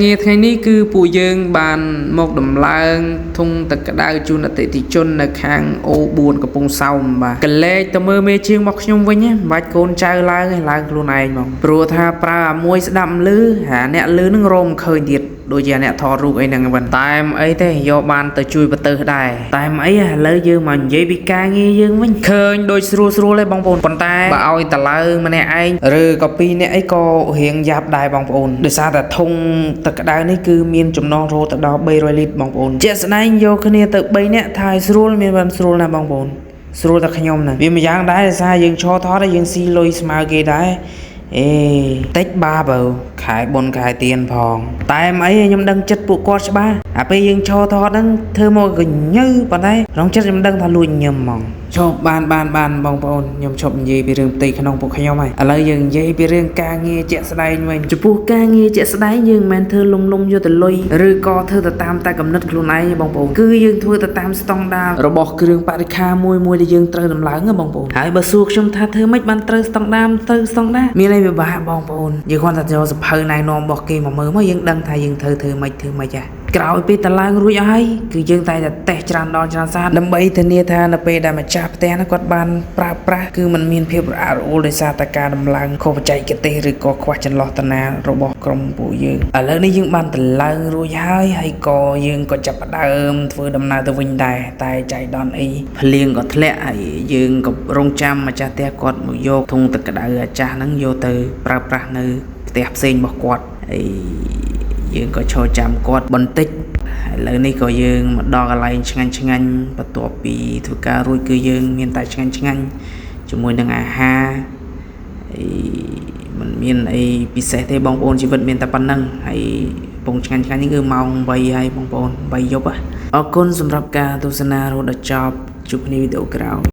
ងារថ្ងៃនេះគឺពួកយើងបានមកដំឡើងធុងទឹកក្តៅជូនអតិថិជននៅខាង O4 កំពង់សោមបាទកលែកទៅមើលមេជាងរបស់ខ្ញុំវិញណាមិនបាច់កូនចៅឡើងទេឡើងខ្លួនឯងហ្មងព្រោះថាប្រើអាមួយស្ដាប់មិនលឺអាអ្នកលឺនឹងរមឃើញទៀតដូចជាអ្នកថតរូបអីហ្នឹងមិនតែមិនអីទេយកបានទៅជួយប្រទេសដែរតែមិនអីឥឡូវយើងមកនិយាយពីការងារយើងវិញឃើញដូចស្រួលស្រួលទេបងប្អូនប៉ុន្តែបើឲ្យតឡើងម្នាក់ឯងឬក៏ពីរនាក់អីក៏រៀងយ៉ាប់ដែរបងប្អូនដោយសារតែធុងទឹកក្តៅនេះគឺមានចំណងរហូតដល់300លីត្របងប្អូនជាក់ស្ដែងយកគ្នាទៅ3នាក់ថាឲ្យស្រួលមានបានស្រួលណាស់បងប្អូនស្រួលតែខ្ញុំហ្នឹងវាមួយយ៉ាងដែរដោយសារយើងឈរថតហើយយើងស៊ីលុយស្មើគេដែរអេតិចបាបើខែបុនខែទៀនផងតែមិនអីខ្ញុំដឹងចិត្តពួកគាត់ច្បាស់អាពេលយើងឈរថតហ្នឹងធ្វើមកកញើប៉ុន្តែក្នុងចិត្តខ្ញុំដឹងថាលួចញឹមហ្មងឈប់បានបានបានបងប្អូនខ្ញុំឈប់និយាយពីរឿងផ្ទៃក្នុងពួកខ្ញុំហើយឥឡូវយើងនិយាយពីរឿងការងារជាក់ស្ដែងវិញចំពោះការងារជាក់ស្ដែងយើងមិនមែនធ្វើលំលំយកទៅលុយឬក៏ធ្វើទៅតាមតែកំណត់ខ្លួនឯងទេបងប្អូនគឺយើងធ្វើទៅតាមស្តង់ដាររបស់គ្រឿងបរិក្ខារមួយមួយដែលយើងត្រូវដំឡើងណាបងប្អូនហើយបើសួរខ្ញុំថាធ្វើម៉េចបានត្រូវស្តង់ដារត្រូវស្តង់ដារមានអីពិបាកបងប្អូនយើងគ្រាន់តែយកសភៅណែនាំរបស់គេមកមើលមកយើងដឹងថាយើងត្រូវធ្វើម៉េចធ្វើម៉េចហ่ะក្រោយពេលតឡើងរួចហើយគឺយើងតែតែតេស្តច្រើនដងច្រើនសារដើម្បីធានាថានៅពេលដែលម្ចាស់ផ្ទះហ្នឹងគាត់បានប្រើប្រាស់គឺมันមានភាពរអាក់រអួលដោយសារតែការដំឡើងខុសបច្ចេកទេសឬក៏ខ្វះចន្លោះតាណារបស់ក្រុមពួកយើងឥឡូវនេះយើងបានតឡើងរួចហើយហើយក៏យើងក៏ចាប់ផ្ដើមធ្វើដំណើរទៅវិញដែរតែចៃដន្យអីភ្លៀងក៏ធ្លាក់ហើយយើងក៏រងចាំម្ចាស់ផ្ទះគាត់មកយកធុងទឹកក្តៅអាចាស់ហ្នឹងយកទៅប្រើប្រាស់នៅផ្ទះផ្សេងរបស់គាត់ហើយយើងក៏ឈរចាំគាត់បន្តិចឥឡូវនេះក៏យើងមកដល់កន្លែងឆ្ងាញ់ឆ្ងាញ់បន្ទាប់ពីធ្វើការរួចគឺយើងមានតែឆ្ងាញ់ឆ្ងាញ់ជាមួយនឹងអាហារហើយมันមានអីពិសេសទេបងប្អូនជីវិតមានតែប៉ុណ្្នឹងហើយពងឆ្ងាញ់ឆ្ងាញ់នេះគឺម៉ោង8ហើយបងប្អូន8យប់អរគុណសម្រាប់ការទស្សនារហូតដល់ចប់ជួបគ្នាវីដេអូក្រោយ។